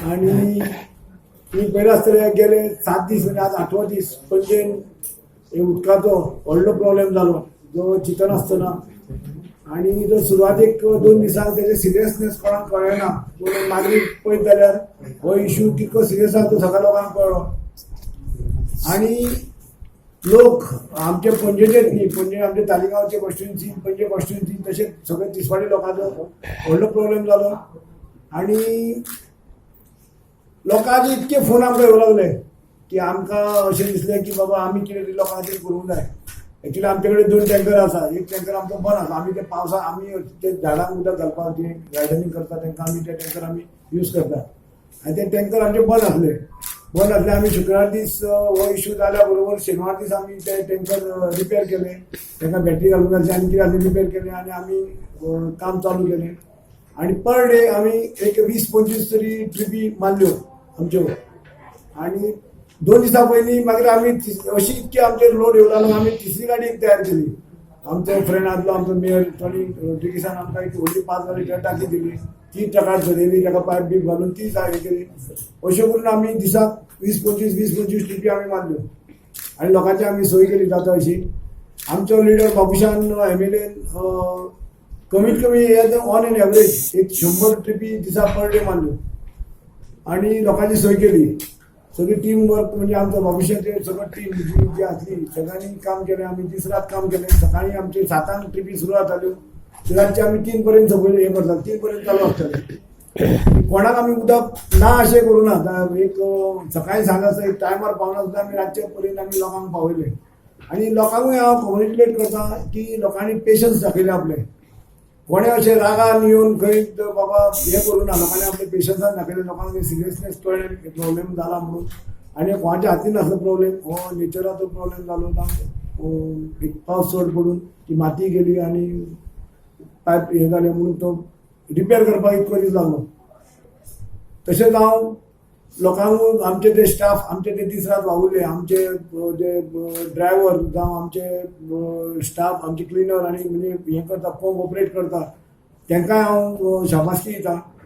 आनी तुमी पळयला आसतले, गेले 7 दीस, म्हणजे आज आठवो दीस, पणजेन हे उदकाचो व्हडलो प्रॉब्लेम जालो जो चिंतनासतना. आनी जो सुरवातेक 2 दिसांक तेजे सिरियसनेस कोणाक कळ्ळें ना, पूण मागीर पळयत जाल्यार हो इशू कितको सिरियस आसा तो सगळ्या लोकांक कळ्ळो. आनी लोक आमचे पणजेचेच न्ही, पणजे आमचे तालिगांवचे कॉन्स्टिट्युन्सी, पणजे कॉन्स्टिट्युन्सी, तशेंच सगळे तिसवाडी लोकांचो व्हडलो प्रॉब्लेम जालो. आनी लोकांचे इतके फोन आमकां येवंक लागले की आमकां अशें दिसलें की बाबा, आमी कितें तरी लोकां खातीर करूंक जाय. एक्चुली आमचे कडेन दोन टँकर आसा. एक टँकर आमचो बंद आसा. आमी ते पावसा आमी ते झाडांक उदक घालपाक जे गार्डनिंग करता, तांकां आमी ते टँकर आमी यूज करता. आनी ते टँकर आमचे बंद आसले. बंद आसले, आमी शुक्रार दीस हो इशू जाल्या बरोबर शेनवार दीस आमी ते टँकर रिपेर केले. तांकां बॅटरी घालूंक जाय आनी कितें आसलें, रिपेर केलें आनी आमी काम चालू केलें. आनी पर डे आमी एक 20-25 तरी ट्रिपी मारल्यो आमच्यो. आनी 2 दिसां पयलीं मागीर आमी अशी इतकी आमचेर लोड येवं लागलो, आमी तिसरी गाडी एक तयार केली. आमचो फ्रेंड आसलो, आमचो मेयर टॉनी रोड्रिगीसान आमकां एक व्हडली 5,000 लिटर टाकी दिली. ती ट्रकार चलयली, ताका पायप बीप घालून ती हें केली. अश्यो करून आमी दिसाक 20-25, 20-25 ट्रिपी आमी मारल्यो आनी लोकांची आमी सोय केली जाता अशी. आमचो लिडर बाबुशान, एमएलएन, कमीत कमी ऑन एन एवरेज एक 100 ट्रिपी दिसा पर डे मारल्यो आनी लोकांची सोय केली. सगळी टीम वर्क, म्हणजे आमचो बाबुशाचे सगळं टीम जी जी आसली, सगळ्यांनी काम केलें. आमी दीस रात काम केलें. सकाळी आमचे 7 क ट्रिपी सुरू जाताल्यो, ते रातचे आमी 3 पर्यंत सगळे हे करतात, 3 पर्यंत चालू आसताले. कोणाक आमी उदक ना अशें करूं ना. एक सकाळी 7 वाजता एक टायमार पावना सुद्दां आमी रातचे पर्यंत आमी लोकांक पावयले. आनी लोकांकूय हांव कॉंग्रेच्युलेट करता की लोकांनी पेशन्स दाखयले आपले. कोणें अशें रागान येवन खंय बाबा हें करूं ना. लोकांनी आपले पेशन्सान दाखयलें. लोकांक सिरियसनेस कळ्ळें, प्रॉब्लेम जाला म्हणून. आनी कोणाच्या हातीन नासलो प्रॉब्लेम, हो नेचराचो प्रॉब्लेम जालो. एक पावस चड पडून ती माती गेली आनी पायप हें जालें म्हणून तो रिपेर करपाक इतको दीस लागलो. तशेंच हांव लोकांक, आमचे ते स्टाफ, आमचे ते दीस रात वावुरले, आमचे जे ड्रायव्हर जावं आमचे स्टाफ, आमचे क्लिनर आनी म्हणजे हें करता, पंप ऑपरेट करता, तांकांय हांव शाबासकी दिता.